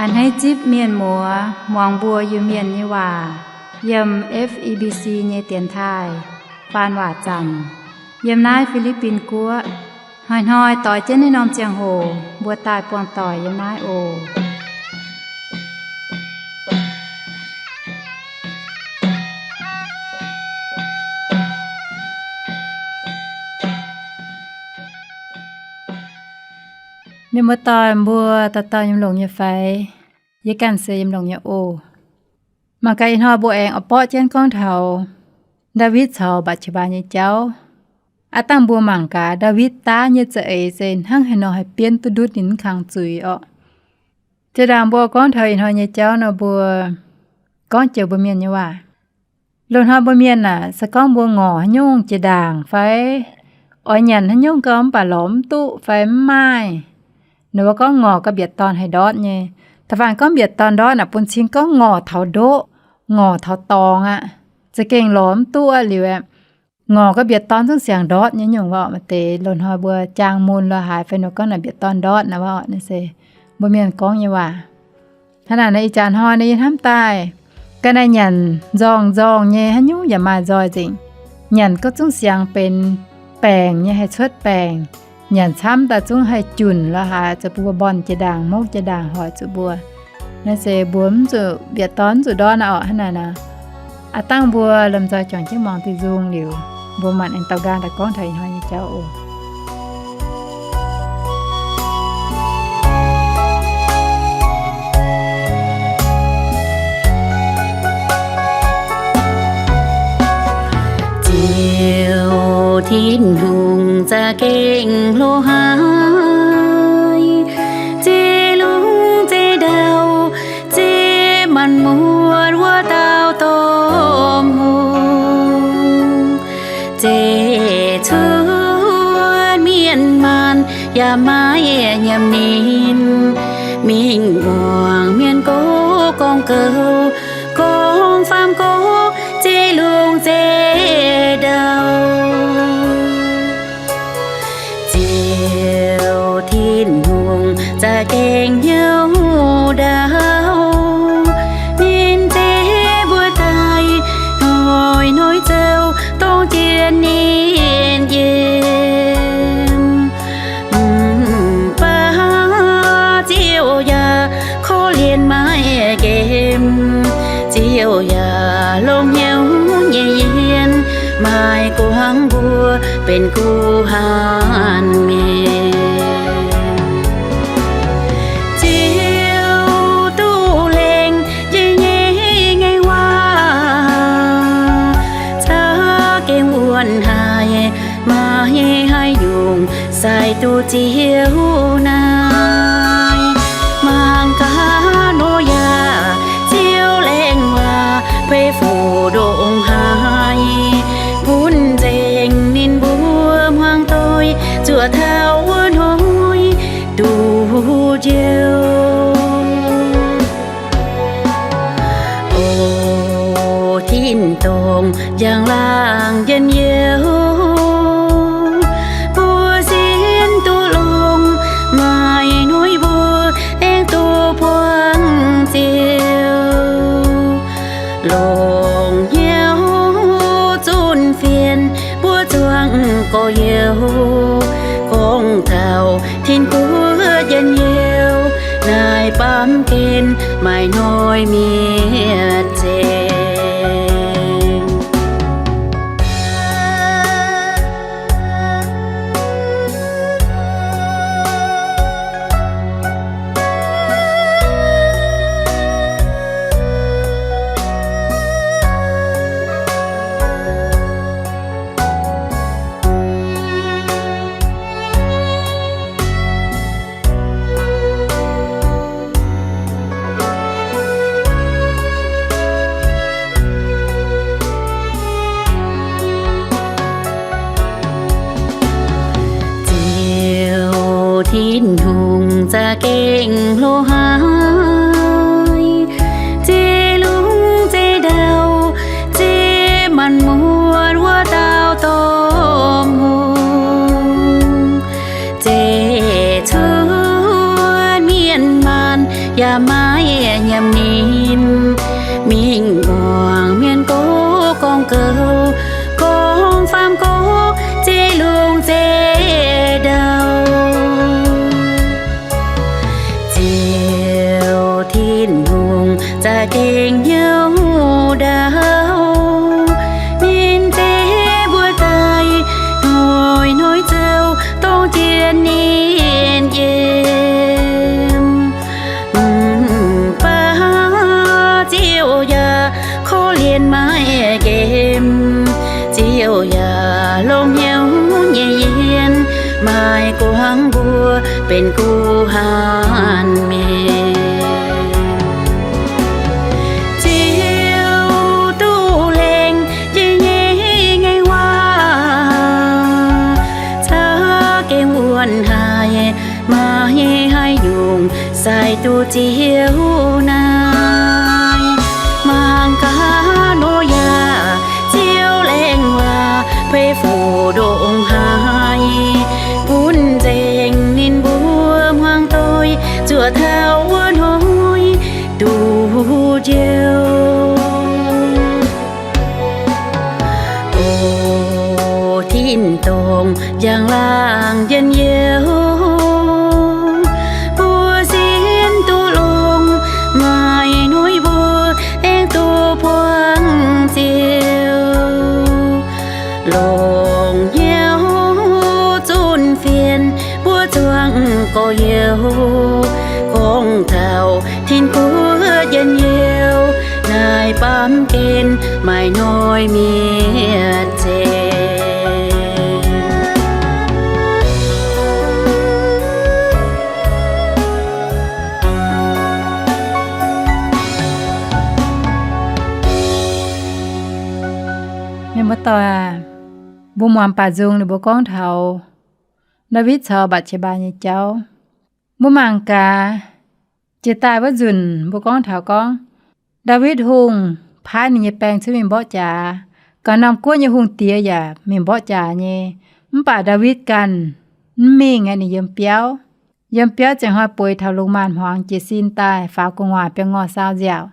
A'hneiv zipv mienh muoz muangx mbuo Iu-Mienh nyei waac yiem F E B C nyei dienx taaih faan waac zanc yiem naaiv Fi^li^bin Guoqv. Hnoi-hnoi doix jienv naaiv norm ziangh hoc mbuo daaih buangh doic yiem naaiv oc. Mienh muoz-doic mbuo dauh dauh yiem longx nyei fai? Yie ganh se yiem longx nyei oc. Mangc gaax ih hnoi mbuo aengx oix borqv jienv gorngv taux Ndaawitv caux Mbatc^qe^mbaa nyei jauv. Aav dangh mbuo mangc gaax Ndaawitv daav nyei za'eix se hnangv haaix nor haih bienv duqv ndutv ninh mv kang zuiz orqc. Zinh ndaangc mbuo gorngv taux ih hnoi nyei jauv nor, mbuo gorngv joux mbuo mienh nyei waac. Loz-hnoi mbuo mienh aah, se gorngv mbuo ngorc haaix nyungc jiex ndaangc fai oix nyanc haaix nyungc gau mv baac lorz mv duqv fai mv maaih, ninh mbuo gorngv ngorc ga'mbiaec dorn haih ndortv nyei. Da'faanh gorngv mbiaec dorn ndortv aeqv, bun cing gorngv ngorc taux ndoqv, ngorc taux dorngx aqv, za'gengh lorz mv duqv aqv. Liuz aeqv, ngorc ga'mbiaec dorn zungv siangx ndortv nyei nyungc waac. Maaih deix loz-hnoi mbuo jaang mun lorz haaix fai nor gorngv naaic mbiaec dorn ndortv naaic waac, naaiv se mbuo mienh gorngv nyei waac. Hnangv naaic nor, ih jaax hnoi nor yie hnamv daaih ga'naaiv nyanc nzorng-nzorng nyei, haaix nyungc yaac maaih nzoih nzengc. Nyanc gorngv zungv siangx benx baengc nyei, haih cuotv baengc. Nyanc camv daaih zungv haih junc lorz haaix, zuqc mbuo mbornh jiex ndaangc, mouv jiex ndaangc hoic zuqc mbuo. Naaiv se mbuo mv zuqc mbiaec dorn mv zuqc ndortv naaiv orqc. Hnangv naaic nor, aav dangh mbuo lomh nzoih juangc jienv muangx diuh nzung liuz, mbuo maanc aengx daux nqaang daaih gorngv taux ih hnoi nyei jauv oc. Ziouv Tin-Hungh za'gengh loz-hnoi, zeiv lungh zeiv ndau, zeiv maanc muotc wuov dauh domh hungh. Zeiv cuotv mienh maanh yaac maiv nyiemc ninh, mingh muangx mienh gox gorngv goux, gorngv faam gox zeiv lungh zeiv ndau. Ziouv Tin-Hungh za'gengh hnyouv ndau, ninh zeiv mbuo daaih hnoi-hnoi zoux dongh jienv ninh yiem. Mv baac Ziouv yaac korv-lienh maiv nqemh, Ziouv yaac longx hnyouv nyei yiem, maiv guangc mbuo benx guh hanh mienh. Ziouv duqv lengh jiex nyei ngaengc waac za'gengh wuonh haic, maiv haih yungz sai duqv Ziouv naaic. Mangc gaax Noyaa, Ziouv lengh waac beiv fuqv ndongc haaix, gunv nzengc ninh mbuo hmuangx doic zuoqc taux wuov hnoi duqv njoux. O Tin-dorngh njang-laangc njien-youh, mbuo sin duqv longx, maaih hnoi mbuo aengx duqv buangh Ziouv. Longx hnyouv zunv fienx mbuo zuangx gorx-youz, gorngv taux tin-guoqv njien-youh naaic baamh gen maaih hnoi mietc nzengc. Ziouv Tin-Hungh za'gengh loz-hnoi, zeix lungh zeix ndau, zeix maanc muotc wuov dauh domh hungh, zeix cuotv mienh maanh yaac Maiv nyiemc ninh mingh muangx mienh gorx gorngv gouv, gorngv faam gorx zeiv lungh zeiv ndau. Ziouv Tin-Hungh za'gengh hnyouv ndau ninh zeiv mbuo daaih, hnoi-hnoi ziouc dongh jienv ninh yiem. Mv baac Ziouv yaac korv-lienh maiv nqemh, Ziouv yaac longx hnyouv nyei yiem, maiv guangc mbuo benx guh hanh mienh. Ziouv duqv lengh jiex nyei ngaengc waac za'gengh wuonv haic, maiv haaix nyungc sai duqv Ziouv naaic. Mangc gaax, Noyaa, Ziouv lengh waac fei fuc ndongc haaix, gunv nzengc ninh mbuo hmuangx doic zuoqc taux wuov hnoi duqv njoux. O Tin-dorngh njang-laangc njien-youh, mbuo sin duqv longx, maaih hnoi mbuo aengx duqv buangh Ziouv. Longx hnyouv zunv fienx mbuo zuangx gorx-youz, gorngv taux tin-guoqv njien-youh naaic baamh gen maaih hnoi mietc nzengc. Mienh muoz-doic aac, mbuo muangx baac nzung ninh mbuo gorngv taux Ndaawitv caux Mbatc^qe^mbaa nyei jauv. Mbuo mangc gaax, jiex daaih wuov nzunc mbuo gorngv taux gorngv, Ndaawitv Hungh paaiv ninh nyei baeng cuotv mingh mborqv jaax. Gauh norm guoqv nyei hungh diex yaac mingh mborqv jaax nyei. Mv baac Ndaawitv ganh mv mingh aqv, ninh yiem biauv. Yiem biauv ziangh hnoi bueix taux lungh maanz-hmuangx jiez sin daaih faaux gu'nguaaz biauv-ngorh saau nziaauc.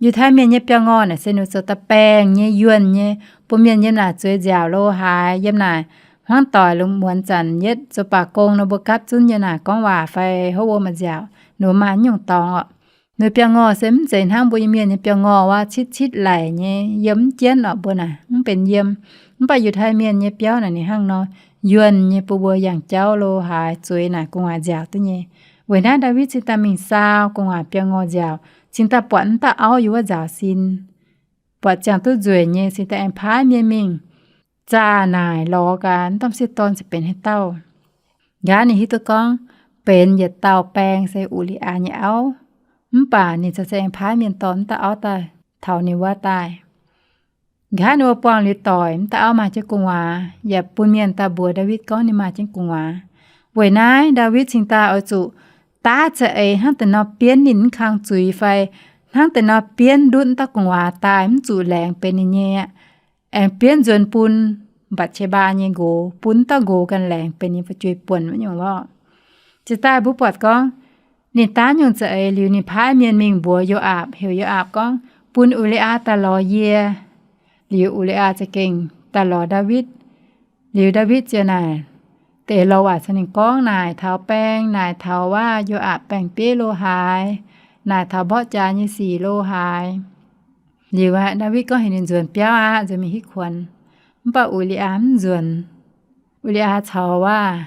Yiutai Mienh nyei biauv-ngorh naaic se ninh zoux daaih baengh nyei, yuonh nyei, bun mienh yiem naaic zueiz nziaauc lo haaix, yiem naaic hmuangv doic lungh muonz zanc yietv zoux baac gong nor, mbuo gapv zunv yiem naaic gorngv waac fai hopv wuom nziaauc, ninh mbuo maaih nyungc dorngx oc. Ninh biauv-ngorh se mv zeiz hnangv mbuo nyei mienh nyei biauv-ngorh wuov citv citv laic nyei, yiem mv jienv oc, mbuo naaic mv benx yiem. Mv baac Yiutai Mienh nyei biauv naaic ninh hnangv nor, yuonh nyei, bun mbuo yangh jauv lo haaix zueiz naaic gu'nguaaz nziaauc duqv nyei. Weic naaiv Ndaawitv cingx daaih mingh saau gu'nguaaz biauv-ngorh nziaauc, cingx daaih buatc mv dauh auv yiem wuov nzaaux sin. Buatc ziangh duqv nzueic nyei, cingx daaih aengx paaiv mienh mingh zaah naaic lorz gaax, mv dauh m'sieqv dorn se benx haaix dauh. Nqa'haav ninh hiuv duqv gorngv benx yietc dauh baeng se U^li^aa nyei auv. Mv baac ninh ziouc se aengx paaiv mienh dorh mv dauh auv daaih taux ninh wuov daaih. Nqa'haav ninh mbuo buangh liuz doic, mv dauh auv maaih jienv gu'nguaaz, yaac bun mienh daaih mbuox Ndaawitv gorngv ninh maaih jienv gu'nguaaz. Weic naaiv Ndaawitv cingx daaih oix zuqc daav za'eix hnangv deix nor bienv ninh mv kang zuiz fai hnangv deix nor bienv ndutv mv dauh gu'nguaaz daaih mv zuqc laengz benx ninh nyei aqv. Aengx bienv nzuonx bun Mbatc^qe^mbaa nyei nqox, bun mv dauh nqox ganh laengz benx ninh fu'jueiv buonc wuov nyungc lorqc. Jiex daaih mbuo buatc gorngv, ninh daav nyungc za'eix liuz, ninh paaiv mienh mingh mbuox Yo^aapc, heuc Yo^aapc gorngv, Bun U^li^aa daaih lorz yie. Liuz U^li^aa za'gengh daaih lorz Ndaawitv. Liuz Ndaawitv ziouc naaic deix lorz waac caux ninh gorngv naaic taux baeng, naaic taux waac Yo^aapc baeng-bieiv lo haaix, naaic taux mborqv jaax nyei sic lo haaix. Liuz aqv, Ndaawitv gorngv heuc ninh nzuonx biauv aqv, nzuonx mingh hitv kuonx. Mv baac U^li^aa mv nzuonx. U^li^aa caux waac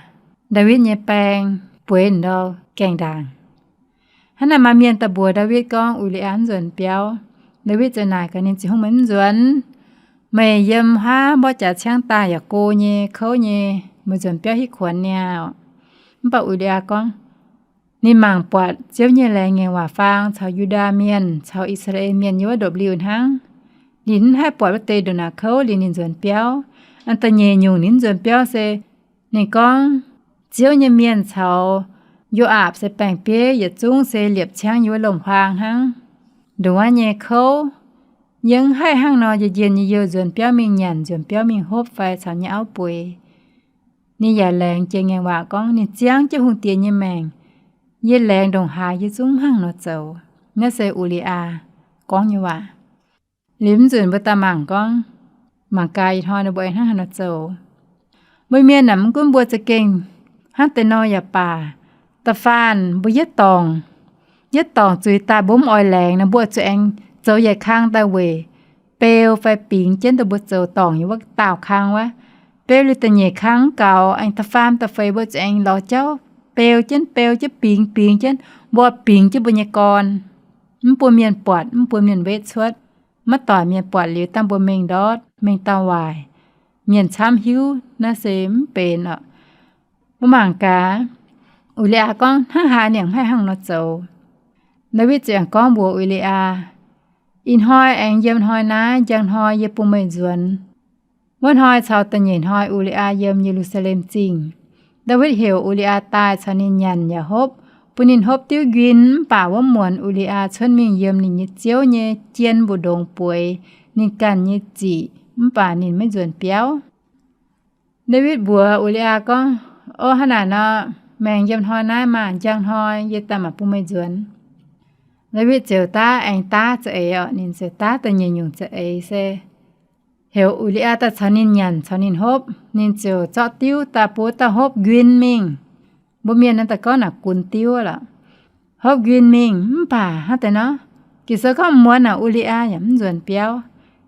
Ndaawitv nyei baeng bueix ndau gaengh ndaangc. Hnangv naaic maaih mienh daaih mbuox Ndaawitv gorngv U^li^aa mv nzuonx biauv. Ndaawitv ziouc naaic gaax ninh, Ziouv hungh, meih mv nzuonx. Meih yiem haav mborqv jaax ciangv daaih yaac go nyei, kouv nyei, meih nzuonx biauv hitv kuonx niaa. Mv baac U^li^aa gorngv, ninh mangc buatc Ziouv nyei laengz ngaengc waac-faang caux Yu^ndaa Mienh caux I^saa^laa^en Mienh yiem wuov ndopv-liuh hnangv. Ninh mv haih buatc wuov deix ndongc naaic kouv liuz ninh nzuonx biauv. Da'nyeic nyungc ninh mv nzuonx biauv se ninh gorngv Ziouv nyei mienh caux Yo^aapc se baeng-bieiv yietc zungv se liepc ciangv yiem wuov lomc-huaang hnangv. Ndongc wuov nyei kouv, yie mv haih hnangv nor njien-njien nyei youh nzuonx biauv mingh nyanc, nzuonx biauv mingh hopv fai caux nyei auv bueix. Ninh yaac laengz jiex ngaengc waac gorngv ninh ziangv jienv hungh diex nyei maengc, Yie laengz ndongc haaix yie zungv mv hnangv nor zoux. Naaiv se U^li^yaa gorngv nyei waac. Liuz mv nzunc mbuo daaih mangc gorngv, mangc gaax ih hnoi ninh mbuo aengx hnangv haaix nor zoux. Mbuo mienh aah, mv gunv mbuo za'gengh hnangv deix nor yaac baac, da'faanh mbuo yietv dorngc, yietv dorngc zuiz daaih mbuo mv oix laengz nor, mbuo zuqc aengx zoux yietc kang daaih weic beu fai bingx jienv dongh mbuo zoux dorngc nyei wuov dauh kang wuov. Beu liuz da'nyeic kang mv gaux, aengx da'faam da'feix mbuo zuqc aengx lorz jauv beu jienv, beu jienv, bingx, bingx jienv, mbuo bingx jienv mbuo nyei gorn. Mv bun mienh buatc, mv bun mienh wetv cuotv. Maiv doic mienh buatc liuz dangh mbuo mengh ndortv, mengh dauh waaic. Mienh camv hiuv naaiv se mv benx oc. Mbuo mangc gaax, U^li^yaa gorngv hnangv haaix ninh mv haih hnangv nor zoux. Ndaawitv ziouc aengx gorngv mbuox U^li^yaa, Ih hnoi aengx yiem hnoi naaiv, njang hnoi yie bun meih nzuonx. Wuov hnoi caux da'nyeic hnoi U^li^yaa yiem Ye^lu^saa^lem Zingh. Ndaawitv heuc U^li^yaa daaih caux ninh nyanc yaac hopv, bun ninh hopv diuv nquin. Mv baac wuov muonz U^li^yaa cuotv mingh yiem ninh nyei ziouv nyei jien mbu'ndongx bueix ninh ganh nyei ziqc, mv baac ninh maiv nzuonx biauv. Ndaawitv mbuox U^li^yaa gorngv, O, hnangv naaic nor, maengx yiem hnoi naaiv maah! Njang hnoi yie daaih mangc bun meih nzuonx. Ndaawitv ziouc daav aengx daav za'eix oc. Ninh ziouc daav da'nyeic nyungc za'eix se heuc U^li^yaa daaih caux ninh nyanc caux ninh hopv. Ninh ziouc zorqv diuv daaih bun wuov dauh hopv nquin mingh. Mbuo mienh naaiv daaih gorngv naaic gunx diuv lorqc. Hopv nquin mingh mv baac hnangv deix nor, Ging-Sou gorngv muonz naaic U^li^yaa yaac mv nzuonx biauv.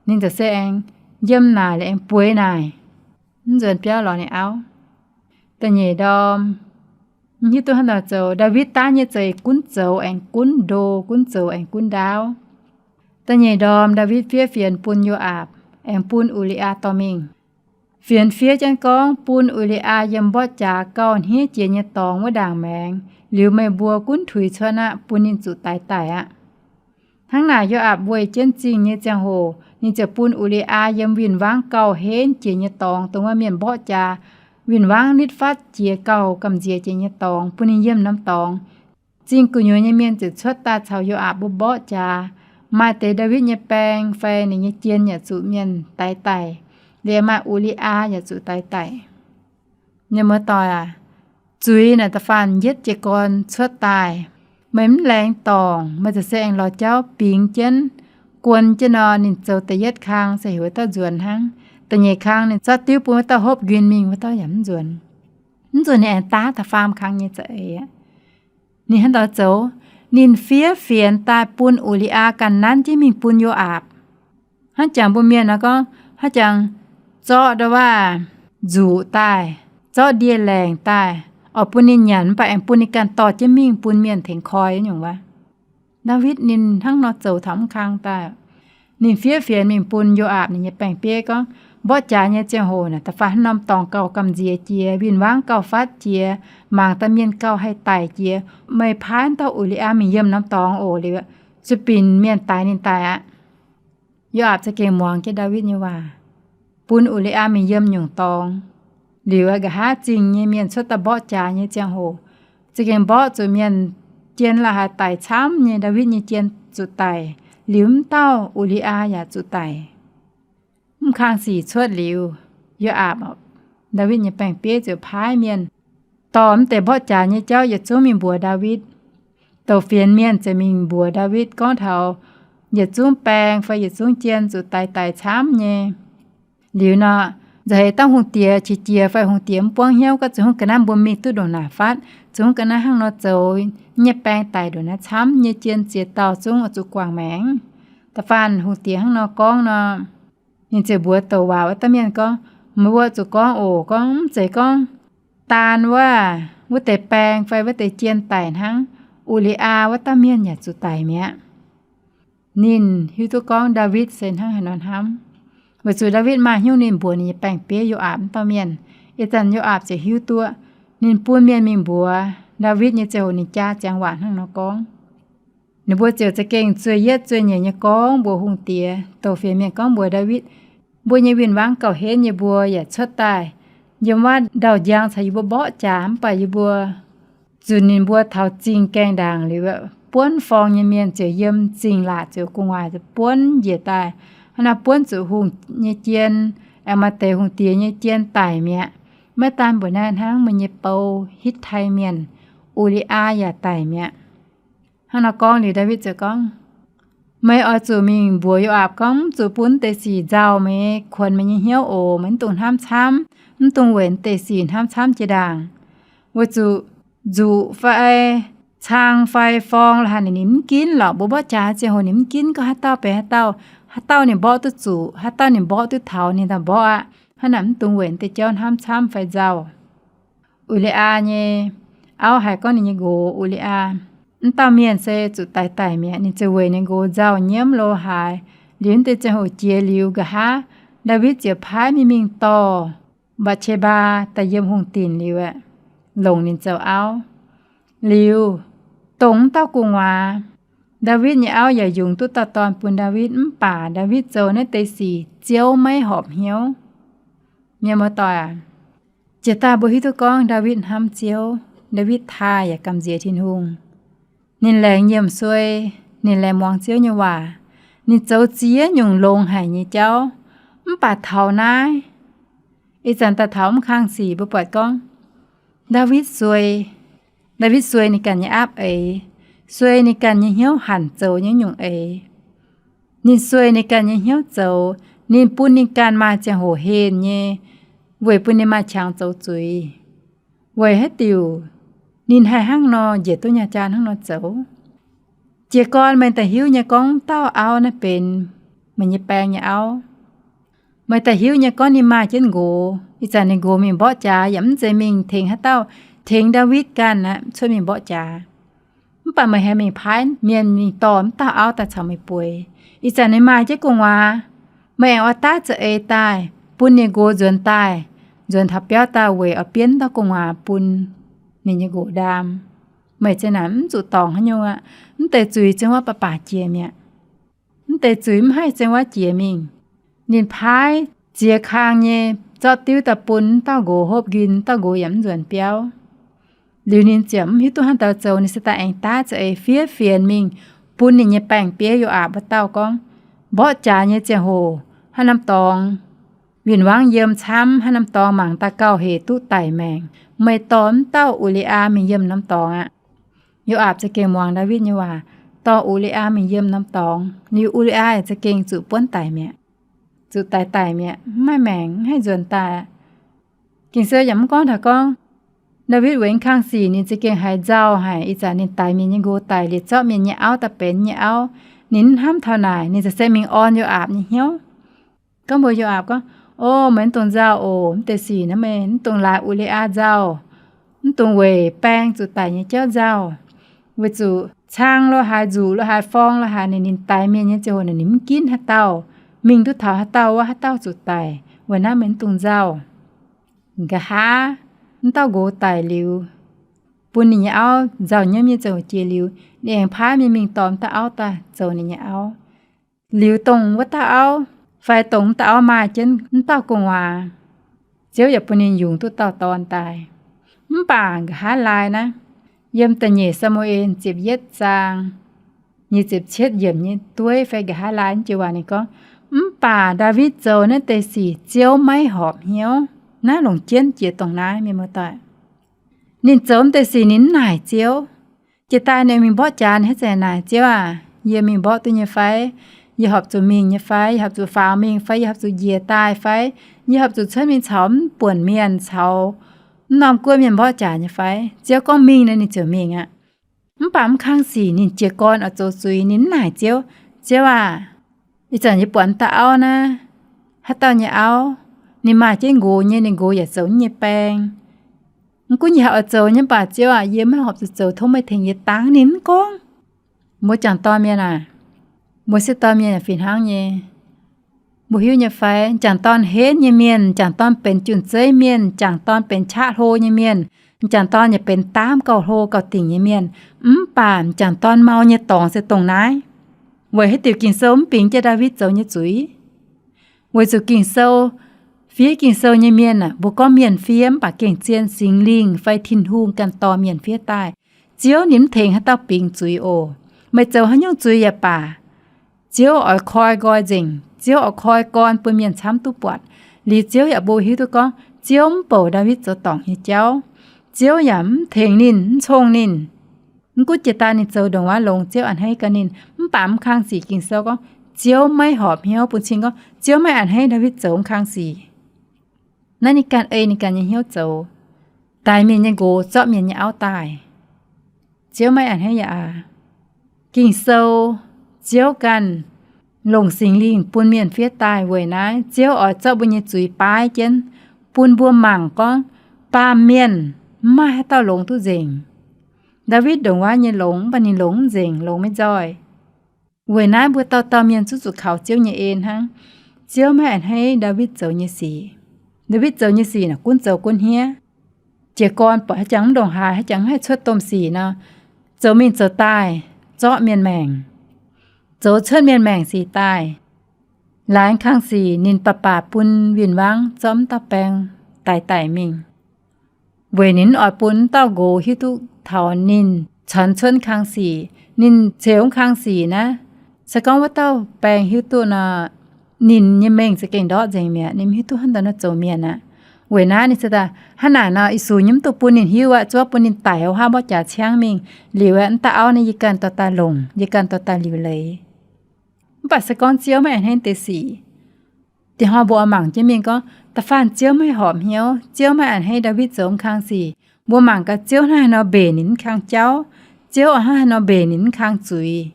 Ninh ziouc se aengx yiem naaic liuz aengx bueix naaic, mv nzuonx biauv lorz ninh auv. Da'nyeic ndorm, mv hiuv duqv hnangv nor zoux. Ndaawitv daav nyei za'eix gunv zoux aengx gunv ndo, gunv zoux aengx gunv ndaauv. Da'nyeic ndorm Ndaawitv fiev fienx bun Yo^aapc aengx bun U^li^yaa dorh mingh. Fienx fiev jienv gorngv, Bun U^li^yaa yiem mborqv jaax gauh hniev jiex nyei dorngx wuov ndaangc maengx, liuz meih mbuo gunv tuix cuotv aqv, bun ninh zuqc daix daic aqv. Hnangv naaic Yo^aapc weih jienv zingh nyei ziangh hoc, ninh ziouc bun U^li^yaa yiem win-wangv gauh henv jiex nyei dorngx, dongh wuov mienh mborqv jaax, win-wangv nitv fatv jiex gauh gamh nziex jiex nyei dorngx, bun ninh yiem norm dorngx. Zingh gu'nyuoz nyei mienh ziouc cuotv daaih caux Yo^aapc mbuo mborqv jaax. Maaih deix Ndaawitv nyei baeng fai ninh nyei jien yaac zuqc mienh daix daic, liuz maaih U^li^yaa yaac zuqc daix daic. Mienh muoz-doic aac, zuiz naaic da'faanh yietv jiez gorn cuotv daaih, meih mv laengz dorngc, meih ziouc se aengx lorz jauv bingx jienv, guon jienv nor, ninh zoux da'yietv kang se heuc wuov dauh nzuonx hnangv. Da'nyeic kang ninh zorqv diuv bun wuov dauh hopv nquin mingh, wuov dauh yaac mv nzuonx. Mv nzunc ninh aengx daav da'faam kang nyei za'eix aqv. Ninh hnangv nor zoux, ninh fiev fienx daaih bun U^li^yaa ganh nanv jienv mingh bun Yo^aapc. Hnangv jangx mbuo mienh nor gorngv, hnangv jangx zorqv ndau waac nzuqc daaih, zorqv ndie-laengc daaih, oix bun ninh nyanc, mv baac aengx bun ninh ganh dorh jienv mingh bun mienh tengx koi nyungc wuov. Ndaawitv ninh hnangv nor zoux taux mv kang daaih. Ninh fiev fienx mingh bun Yo^aapc ninh nyei baeng-bieiv gorngv, Mborqv jaax nyei ziangh hoc naaic da'faanh haaix norm dorngx gauh gamh nziex jiex, win-wangv gauh fatv jiex, mangc daaih mienh gauh haih daic jiex. Meih paaiv dauh U^li^yaa mingh yiem norm dorngx oc. Liuz zuqc binc mienh daix ninh daic aqv. Yo^aapc za'gengh muangx jienv Ndaawitv nyei waac, bun U^li^yaa mingh yiem nyungc dorngx. Liuz nqa'haav zingh nyei mienh cuotv daaih mborqv jaax nyei ziangh hoc, za'gengh mborqv zuqc mienh jien la'haaix daic camv nyei, Ndaawitv nyei jien zuqc daic, liuz mv dauh U^li^yaa yaac zuqc daic. Mv kang sic cuotv liuz, Yo^aapc, Ndaawitv nyei baeng-bieiv ziouc paaiv mienh dorh mv deix mborqv jaax nyei jauv yietc zungv mingh mbuox Ndaawitv. Douc fienx mienh ziouc mingh mbuox Ndaawitv gorngv taux yietc zungv baeng fai yietc zungv jien zuqc daix daic camv nyei. Liuz nor, nzauh heix dangh hungh diex qiex jiez fai hungh diex mv buangv hnyouv gorngv, zuqc hungh ga'naaiv mbuo mingh duqv ndongc naaic fatv, zuqc hungh ga'naaiv hnangv nor zoux nyei, baeng daic ndongc naaiv camv nyei, jien ziex dauh zungv oix zuqc guangc maengc. Da'faanh hungh diex hnangv nor gorngv nor, ninh ziouc mbuox douc waac wuov dauh mienh gorngv, Meih mbuo zuqc gorngv oc. Gorngv mv zeiz gorngv daan wuov, wuov deix baeng fai wuov deix jien daic hnangv, U^li^yaa wuov dauh mienh yaac zuqc daic mi'aqv. Ninh hiuv duqv gorngv Ndaawitv se hnangv haaix nor hnamv, weic zuqc Ndaawitv maaih hnyouv ninh mbuox ninh nyei baeng-bieiv Yo^aapc wuov dauh mienh. Ih zanc Yo^aapc ziouc hiuv duqv, ninh bun mienh mingh mbuox Ndaawitv nyei ziangh hoc ninh jaa ziangx waac hnangv nor gorngv. Ninh mbuo ziouc za'gengh zueih yietv zueih nyeic nyei gorngv mbuox hungh diex. Douc fienx mienh gorngv mbuox Ndaawitv, Mbuo nyei win-wangv gauh henv nyei mbuo yaac cuotv daaih yiem wuov ndau-njang caux yie mbuo mborqv jaax, mv baac yie mbuo zunc ninh mbuo taux zingh gaengh ndaangc liuz, buonv forng nyei mienh ziouc yiem zingh laatc ziouc gu'nguaaic buonv njiec daaih. Hnangv naaiv buonv zuqc hungh nyei jien, aengx maaih deix hungh diex nyei jien daic mi'aqv. Maiv daan mbuo naaiv hnangv, meih nyei bou Hitv^tai Mienh, U^li^yaa yaac daic mi'aqv. Hnangv nor gorngv liuz, Ndaawitv ziouc gorngv, Meih oix zuqc mingh mbuox Yo^aapc gorngv, mv zuqc bun deix sic nzauh meih, kuonx meih nyei hnyouv oc. Meih mv dungx hnamv camv, mv dungx weic deix sic hnamv camv jiex ndaangc. Weic zuqc nzuqc fai cang fai forng la'haaix ninh mv ginv lorqc. Mbuo mborqv jaax ziangh hoc ninh mv ginv, gorngv haaix dauh benx haaix dauh, haaix dauh ninh mborqv duqv zuqc, haaix dauh ninh mborqv duqv taux, ninh daaih mborqv aqv. Hnangv naaic mv dungx weic deix jauv hnamv camv fai nzauh. U^li^yaa nyei auv haiz gorngv ninh nyei nqox U^li^yaa, mv dauh mienh se zuqc daic daic mi'aqv, ninh ziouc weic ninh nqox nzauh nyiemv lo haaix. Liuz deix ziangh hoc jiex liuz, nqa'haav Ndaawitv ziouc paaiv mienh mingh dorh Mbatc^se^mbaa daaih yiem hungh dinc liuz aeqv, longc ninh zoux auv. Liuz, dongh mv dauh gu'nguaaz, Ndaawitv nyei auv yaac yungz duqv dauh dorn bun Ndaawitv, mv baac Ndaawitv zoux naaiv deix sic Ziouv maiv horpc hnyouv. Mienh muoz-doic aac, jiex daaih mbuo hiuv duqv gorngv Ndaawitv hnamv Ziouv, Ndaawitv taaih yaac gamh nziex Tin-Hungh. Ninh laengz nyiemc suei, ninh laengz muangx Ziouv nyei waac, ninh zoux ziex nyungc longx haic nyei jauv. Mv baac taux naaiv, ih zanc daaih taux mv kang sic mbuo buatc gorngv, Ndaawitv suei. Ndaawitv suei ninh ganh nyei aapv eix, suei ninh ganh nyei hnyouv hanc zoux nyei nyungc-eix. Ninh suei ninh ganh nyei hnyouv zoux, ninh bun ninh ganh maaih ziangh hoc henh nyei, weic bun ninh maaih qangx zoux zuiz. Weic haaix diuc? Ninh haih hnangv nor njiec duqv nyaah jaa hnangv nor zoux. Jiez gorn meih daaih hiuv nyei gorngv dauh auv naaiv benx meih nyei baeng nyei auv. Meih daaih hiuv nyei gorngv ninh maaih jienv nqox. Ih zanc ninh nqox mingh mborqv jaax yaac mv zeiz mingh tengx haaix dauh, tengx Ndaawitv ganh aqv, cuotv mingh mborqv jaax. Mv baac meih haih mingh paaiv mienh mingh dorh mv dauh auv daaih caux meih bueix. Ih zanc ninh maaih jienv gu'nguaaz, meih aengx oix daav za'eix daaih bun ninh nqox nzuonx daaih, nzuonx taux biauv daaih weic oix bienv dauh gu'nguaaz bun ninh nyei nqox ndaam. Meih ziang naaic mv zuqc dorngc haaix nyungc aqv. Mv deix zuiz ziang wuov baac baac jiex mi'aqv. Mv deix zuiz mv haih ziang wuov jiex mingh. Ninh paaiv ziex kang nyei zorqv diuv daaih bun mv dauh nqox hopv nquin, mv dauh nqox yaac mv nzuonx biauv. Liuz ninh ziouc mv hiuv duqv hnangv haaix nor zoux, ninh se daaih aengx daav za'eix fiev fienx mingh bun ninh nyei baeng-bieiv Yo^aapc wuov dauh gorngv, Mborqv jaax nyei ziangh hoc haaix norm dorngx win-wangv yiem camv, haaix norm dorngx mangc daaih gauh hec duqv daic maengc. Meih dorh mv dauh U^li^yaa mingh yiem norm dorngx aqv. Yo^aapc za'gengh muangx Ndaawitv nyei waac, dorh U^li^yaa mingh yiem norm dorngx. Liuz U^li^yaa za'gengh zuqc buonv daic mi'aqv, zuqc daic daic mi'aqv, mv maaih maengc, mv haih nzuonx daaih aqv. Ging-Sou yaac mv gorngv taux gorngv Ndaawitv weic mv kang sic ninh za'gengh haiz nzauh haic. Ih zanc ninh daix mienh nyei nqox daic liuz zorqv mienh nyei auv daaih benx nyei auv, ninh mv hnamv taux naaic, ninh ziouc se mingh orn Yo^aapc nyei hnyouv. Gorngv mbuox Yo^aapc gorngv, O, meih mv dungx nzauh oc. Mv deix sic naaiv meih mv dungx laaix U^li^yaa nzauh. Mv dungx weic baeng zuqc daic nyei jauv nzauh. Weic zuqc cang lo haaix, nzuqc lo haaix, forng lo haaix, ninh, ninh daix mienh nyei ziangh hoc ninh mv ginv haaix dauh, mingh duqv taux haaix dauh wuov, haaix dauh zuqc daic. Weic naaiv meih mv dungx nzauh. Nqa'haav mv dauh nqox daic liuz, bun ninh nyei auv nzauh nyiemv nyei ziangh hoc jiex liuz, ninh aengx paaiv mienh mingh dorh mv dauh auv daaih zoux ninh nyei auv. Liuz dongh wuov dauh auv, fai dongh mv dauh auv maaih jienv mv dauh gu'nguaaz, Ziouv yaac bun ninh yungz duqv dauh dorn daaih. Mv baac nqa'haav laai naaiv, yiem da'nyeic Saa^mu^en ziepc yietv zaang nyic ziepc cietv yiemc nyei dueiv fai nqa'haav laai naaiv jiex waac ninh gorngv, Mv baac Ndaawitv zoux naaiv deix sic Ziouv maiv horpc hnyouv. Naaiv longc jienv jiex dongh naaiv, mienh muoz-doic. Ninh zoux mv deix sic ninh mv naaic Ziouv. Jiex daaih ninh mingh mborqv jaax, ninh haaix zanc naaic, Ziouv aac, yie mingh mborqv duqv nyei fai? Yie horpc zuqc mingh nyei fai? Yie horpc zuqc faaux mingh fai? Yie horpc zuqc njiec daaih fai? Yie horpc zuqc cuotv mingh caux mv buonc mienh, caux mv norm guoqv mienh mborqv jaax nyei fai? Ziouv gorngv mingh nor, ninh ziouc mingh aqv. Mv baac mv kang sic ninh jiez gorn oix zoux zuiz, ninh mv naaic Ziouv, Ziouv aac, ih zanc yie buatc mv dauh auv naaiv, haaix dauh nyei auv, ninh maaih jienv nqox nyei, ninh nqox yaac zoux nyei baeng. Mv gunv yie haaix oix zoux nyei, mv baac Ziouv aac, yie maiv horpc zuqc zoux, tov meih tengx yie dangv. Ninh mv gorngv. Mbuo jangc dorn mienh aac, mbuo sieqv dorn mienh yaac fih hnangv nyei. Mbuo hiuv nyei fai, jangc dorn henv nyei mienh, jangc dorn benx jun-zeiv mienh, jangc dorn benx qaqv hlo nyei mienh, jangc dorn yaac benx daamv gauh hlo gauh dingc nyei mienh, mv baac jangc dorn mau nyei dorngx se dongh naaiv. Weic haaix diuc Ging-Sou mv bingx jienv Ndaawitv zoux nyei zuiz? Weic zuqc Ging-Sou, fiev Ging-Sou nyei mienh aah, mbuo gorngv mienh fiev, mv baac gengh zien Singx Lingh fai Tin-Hungh ganh dorh mienh fiev daaih. Ziouv ninh mv tengx haaix dauh bingx zuiz oc. Meih zoux haaix nyungc zuiz yaac baac, Ziouv oix koi nqoi nzengc. Ziouv oix koi gorn bun mienh camv duqv buatc. Liuz Ziouv yaac mbuo hiuv duqv gorngv Ziouv mv bouc Ndaawitv zoux dorngc nyei jauv. Ziouv yaac mv tengx ninh, mv cong ninh. Mv gunv jiex daaih ninh zoux ndongc wuov longx, Ziouv a'hneiv gaax ninh. Mv baac mv kang sic Ging-Sou gorngv, Ziouv maiv horpc hnyouv bun cing gorngv, Ziouv maiv a'hneiv Ndaawitv zoux mv kang sic. Naaiv ninh ganh ei ninh ganh nyei hnyouv zoux, daix mienh nyei nqox, zorqv mienh nyei auv daaih. Ziouv maiv a'hneiv yaac aac. Ging-Sou, Ziouv ganh longc Singx Lingh bun mienh fiev daaih weic naaiv, Ziouv oix zorqv mbuo nyei zuiz baaiv jienv, bun mbuo mangc gorngv, baamh mienh mv maaih haaix dauh longx duqv nzengc. Ndaawitv ndongc wuov nyei longx, mv baac ninh longx mv nzengc, longx maiv nzoih. Weic naaiv mbuo dauh dauh mienh zuqc zuqc kaux Ziouv nyei en hnangv. Ziouv maiv a'hneiv Ndaawitv zoux nyei sic. Ndaawitv zoux nyei sic naaic gunv zoux gunv hniev. Jiez gorn buatc haaix jangx mv ndongc haaix, haaix jangx mv haih cuotv domh sic nor, zoux mingh zoux daaih, zorqv mienh maengc, zoux cuotv mienh maengc sic daaih. Laaix kang sic ninh baac baac bun win-wangv zorqv mv dauh baeng daic daic mingh. Weic ninh mv oix bun mv dauh nqox hiuv duqv taux ninh caux cuotv kang sic, ninh ceux kang sic naaiv. Se gorngv wuov dauh baeng hiuv duqv nor, ninh nyei mengh za'gengh ndortv nzengc mi'aqv. Ninh mv hiuv duqv hnangv haaix nor zoux mienh aqv. Weic naaiv ninh ziouc daaih, hnangv naaic nor, ih sux nyei mv dungx bun ninh hiuv aqv, zuov bun ninh daic, o, haav mborqv jaax ciangv mingh liuz, mv dauh auv naaiv yie ganh dorh daaih longc, yie ganh dorh daaih liuc leiz. Mv baac se gorngv Ziouv maiv a'hneiv deix sic, diex hnoi mbuo oix mangc jienv mingh gorngv, da'faanh Ziouv maiv horpc hnyouv, Ziouv maiv a'hneiv Ndaawitv zoux kang sic. Mbuo mangc gaax Ziouv hnangv haaix nor mbenc ninh mv kang jauv, Ziouv oix hnangv haaix nor mbenc ninh mv kang zuiz.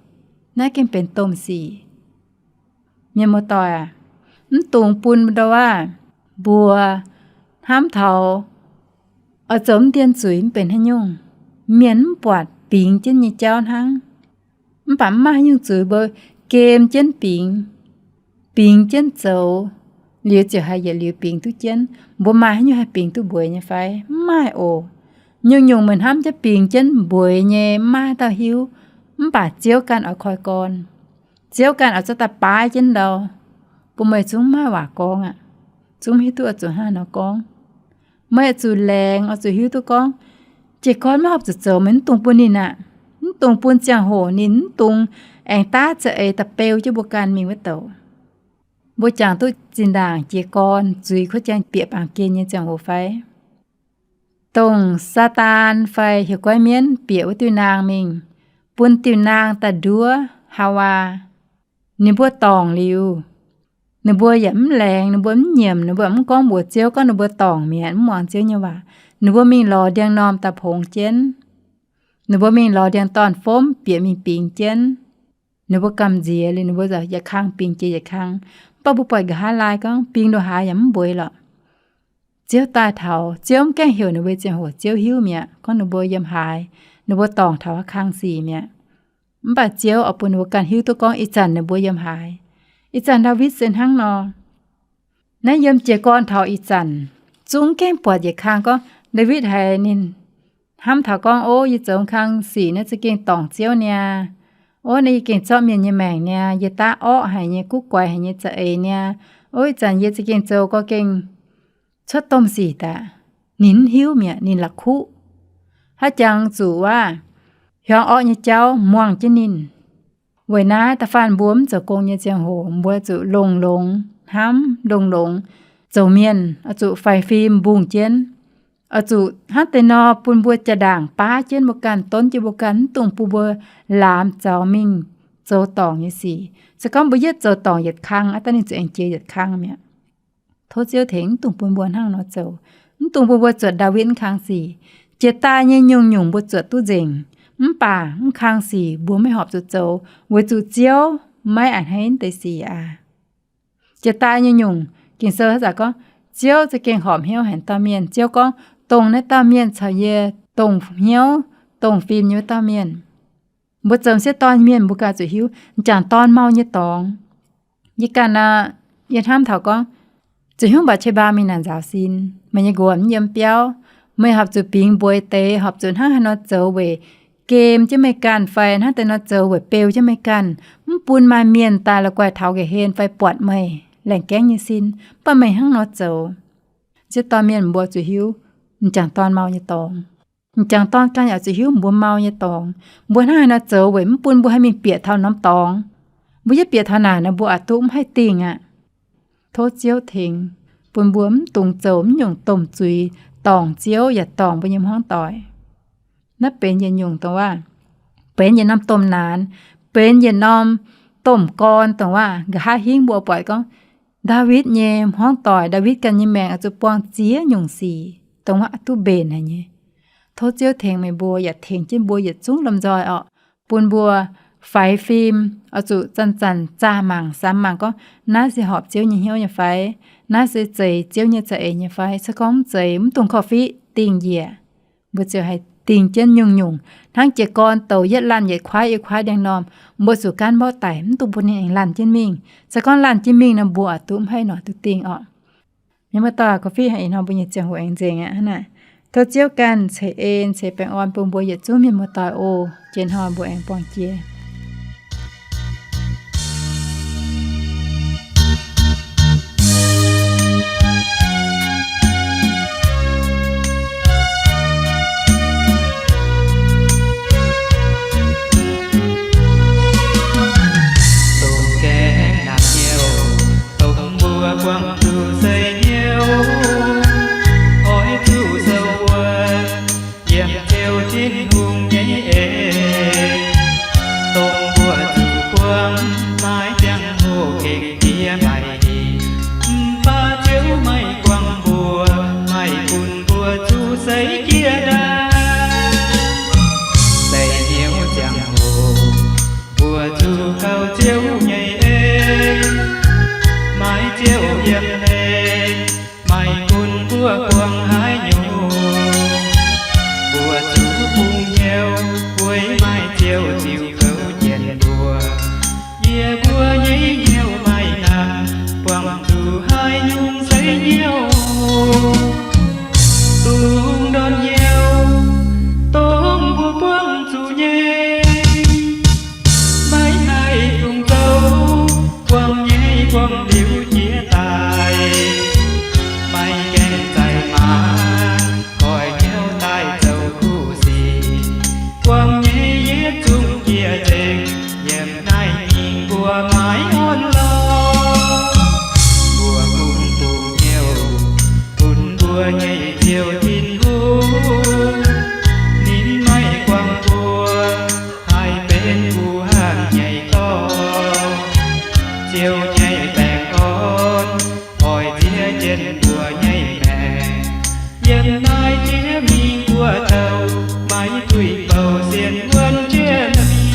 Naaiv gengh benx domh sic. Mienh muoz-doic aac, mv dungx bun ndau aav, mbuo hnamv taux oix zoux mv dien zuiz mv benx haaix nyungc. Mienh mv buatc bingx jienv nyei jauv hnangv. Mv baac mv maaih haaix nyungc zuiz mbuo gem jienv bingx, bingx jienv zoux, liuz ziouc haih yietc liuz bingx duqv jienv. Mbuo maaih haaix nyungc haih bingx duqv mbueiz nyei fai? Mv maaih oc. Nyungc-nyungc meih hnamv jienv bingx jienv mbueiz nyei, mv maaih haaix dauh hiuv. Mv baac Ziouv ganh oix koi gorn. Ziouv ganh oix zorqv daaih baaiv jienv ndau. Bun meih zungv maaih waac gorngv aqv. Zungv hiuv duqv oix zuqc hnangv haaix nor gorngv. Meih oix zuqc laengz, oix zuqc hiuv duqv gorngv, jiez gorn maiv horpc zuqc zoux, meih mv dungx bun ninh aqv. Mv dungx bun ziangh hoc ninh mv dungx aengx daav za'eix da'beu jienv mbuo ganh mingh wuov douc. Mbuo jangx duqv zinh ndaangc jiez gorn zuiz kuotv jang bieqc baamh gen nyei ziangh hoc fai? Dongh Saadaan fai hieh guaiv mienv bieqc wuov diuh naang mingh, bun diuh naang daaih nduov Haawaa. Ninh mbuo dorngc liuz, ninh mbuo yaac mv laengz, ninh mbuo mv nyiemc, ninh mbuo mv gorngv mbuox Ziouv gorngv ninh mbuo dorngc mi'aqv, mv muangx Ziouv nyei waac. Ninh mbuo mingh lorz ndiangx-normh daaih pongx jienv. Ninh mbuo mingh lorz ndiangx-dorn-fomv bieqc mingh bingx jienv. Ninh mbuo gamh nziex liuz, ninh mbuo yietc kang bingx jiex yietc kang. Mv baac mbuo buatc nqa'haav laai gorngv bingx ndongc haaix yaac mv mbueiz lorqc. Ziouv daaih taux, Ziouv mv gaengh heuc ninh mbuo ziangh hoc Ziouv hiuv mi'aqv, gorngv ninh mbuo yiem haaix, ninh mbuo dorngc taux haaix kang sic mi'aqv. Mv baac Ziouv oix bun ninh mbuo ganh hiuv duqv gorngv ih zanc ninh mbuo yiem haaix. Ih zanc Ndaawitv se hnangv nor. Naaiv yiem jiez gorn taux ih zanc, zungv gaengh buatc yietc kang gorngv Ndaawitv haiz ninh hnamv taux gorngv, ov, yie zoux kang sic naaiv za'gengh dorngc Ziouv niaa. Ov, naaiv yie gengh zorqv mienh nyei maengc niaa, yie daav orqv haic nyei, guv guaix haic nyei za'eix niaa. Ov, ih zanc yie za'gengh zoux gorqv gengh cuotv domh sic daaih. Ninh mv hiuv mi'aqv, ninh la'kuqv. Haaix jangx zuqc waac hiuang orqv nyei jauv muangh jienv ninh. Weic naaiv da'faanh mbuo mv zoux gong nyei ziangh hoc mbuo zuqc longx-longx hnamv, longx-longx zoux mienh, oix zuqc faix fim mbungh jienv. Oix zuqc hnangv deix nor bun mbuo jaa-ndaangc baav jienv mbuo ganh, donv jienv mbuo ganh, mv dungx bun mbuo laamz zaux mingh zoux dorngc nyei sic. Se gorngv mbuo yietv zoux dorngc yietc kang, aav dangh ninh zuqc aengx jiex yietc kang mi'aqv. Tov Ziouv tengx, mv dungx bun mbuo hnangv nor zoux. Mv dungx bun mbuo zuotc Ndaawitv mv kang sic. Jiex daaih nyei nyungc-nyungc mbuo zuotc duqv nzengc, mv baac mv kang sic mbuo maiv horpc zuqc zoux, weic zuqc Ziouv maiv a'hneiv deix sic aqv. Jiex daaih nyei nyungc, Ging-Sou haaix zanc gorngv, Ziouv za'gengh horpc hnyouv haic dauh mienh. Ziouv gorngv, dongh naaiv dauh mienh caux yie dongh hnyouv dongh fim nyei wuov dauh mienh. Mbuo zoux m'sieqv dorn mienh mbuo ganh zuqc hiuv, m'jangc dorn mau nyei dorngx. Yie ganh aqv, yie hnamv taux gorngv, zuqc hiuv Mbatc^se^mbaa mingh naaic nzaaux sin, meih nyei nqox mv yiem biauv, meih horpc zuqc bingx mbueiz deix, horpc zuqc hnangv haaix nor zoux weic gem jienv meih ganh fai hnangv deix nor zoux weic beu jienv meih ganh, mv bun maaih mienh daaih la'guaih taux nqa'haav hlen fai buatc meih laengh gaengv nyei sin, mv baac meih hnangv nor zoux. M'sieqv dorn mienh mbuo zuqc hiuv m'jangc dorn mau nyei dorngx. M'jangc dorn ganh yaac zuqc hiuv mbuo mau nyei dorngx. Mbuo hnangv haaix nor zoux weic mv bun mbuo haih mingh bieqc taux norm dorngx? Mbuo yietv bieqc taux naaic nor mbuo aqc duqv mv haih dingh aqv. Tov Ziouv tengx bun mbuo mv dungx zoux mv nyungc domh zuiz, dorngc Ziouv yaac dorngc mbuo nyei hmuangv doic. Naaiv benx yietc nyungc dongh waac, benx yietc norm domh naanx, benx yietc norm domh gorn dongh waac. Nqa'haav hingv mbuo buatc gorngv Ndaawitv nyei hmuangv doic, Ndaawitv ganh nyei maengc oix zuqc buangh ziex nyungc sic dongh waac duqv mbenc haic nyei. Tov Ziouv tengx meih mbuo yaac tengx jienv mbuo yietc zungv lomh nzoih orqc, bun mbuo faix fim oix zuqc zanc-zanc zaah mangc samx mangc gorngv naaiv se horpc Ziouv nyei hnyouv nyei fai, naaiv se zeiz Ziouv nyei za'eix nyei fai. Se gorngv mv zeiz, mv dungx korv-fiqv, dingh njiec. Mbuo ziouc haih dingh jienv nyungc-nyungc hnangv jiez gorn douc yietv laanh yietc kuaaiv yietc kuaaiv ndiangx-normh. Mbuo zuqc gaanv mborqv daic, mv dungx bun ninh aengx laanh jienv mingh. Se gorngv laanh jienv mingh nor, mbuo oix duqv mv haih noic duqv dingh orqc. Mienh muoz-doic, korv-fiqv haic ih hnoi mbuo nyei ziangh hoc aengx nzengc aqv hnangv naaic. Tov Ziouv ganh ceix en ceix baengh orn bun mbuo yietc zungv mienh muoz-doic oc. Jiex hnoi mbuo aengx buangh jiex. Dongh gaengh naanc hnyouv, dongh mbuo buangh zuqc seix hnyouv, oix zuqc sou wuov yiem Ziouv Tin-Hungh nyei en. Dongh mbuo zuqc buangh naaiv ziangh hoc gengh jiex maiv hingh, mv baac Ziouv maiv guangc mbuo, maiv gunv mbuo zuqc seix jiex ndaangc. Seix hnyouv ziangh hoc mbuo zuqc kaux Ziouv nyei en, maiv Ziouv yiem hlen, maiv gunv mbuo buangh haaix nyungc, mbuo zuqc bungx hnyouv weic maiv Ziouv ziux kouv jienv mbuo. Yie mbuo nyei hnyouv maiv hnamv buangh zuqc haaix nyungc seix hnyouv. Dungh ndortv hnyouv dongh mbuo buangh zuqc nyei, maiv haih dungx zoux, buangh nyei buangh liuz jiex daaih. Maiv gaengh zaih maanc, goix hnyouv daaih zoux kuv sic. Buangh nyei yietc zungv jiex nzengc, yiem naaiv nyungc mbuo maiv orn lorqc. Mbuo gunv bungx hnyouv bun mbuo nyei Ziouv Tin-Hungh, ninh maiv guangc mbuo haih benx guh hanh nyei dorngx. Ziouv nyei baengh orn oix ziex jienv mbuo nyei maengc. Yiem naaiv jiex mingh mbuo douc maiv duih bouh sienx wuonv jienv mingh.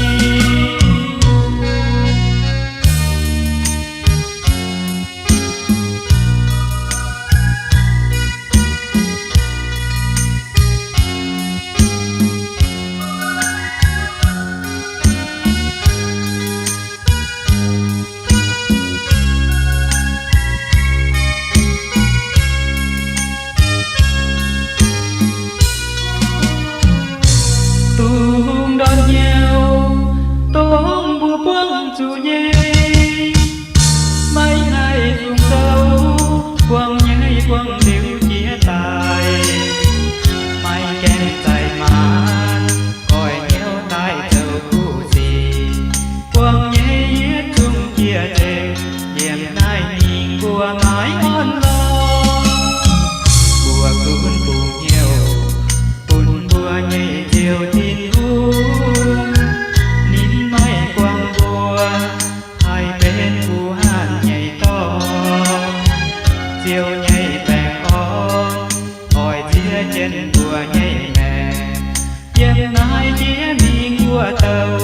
Dungh ndortv hnyouv dongh mbuo buangh zuqc nyei, maiv haih dungx zoux, buangh nyei buangh liuz jiex daaih. Maiv gaengh zaih maanc, goix hnyouv daaih zoux kuv sic. Buangh nyei yietc zungv jiex nzengc, yiem naaiv mingh mbuo maiv orn lorqc. Mbuo gunv bungx hnyouv bun mbuo nyei Ziouv Tin-Hungh, ninh maiv guangc mbuo haih benx guh hanh nyei dorngx. Ziouv nyei baengh orn oix ziex jienv mbuo nyei maengc. Yiem naaiv jiex mingh mbuo douc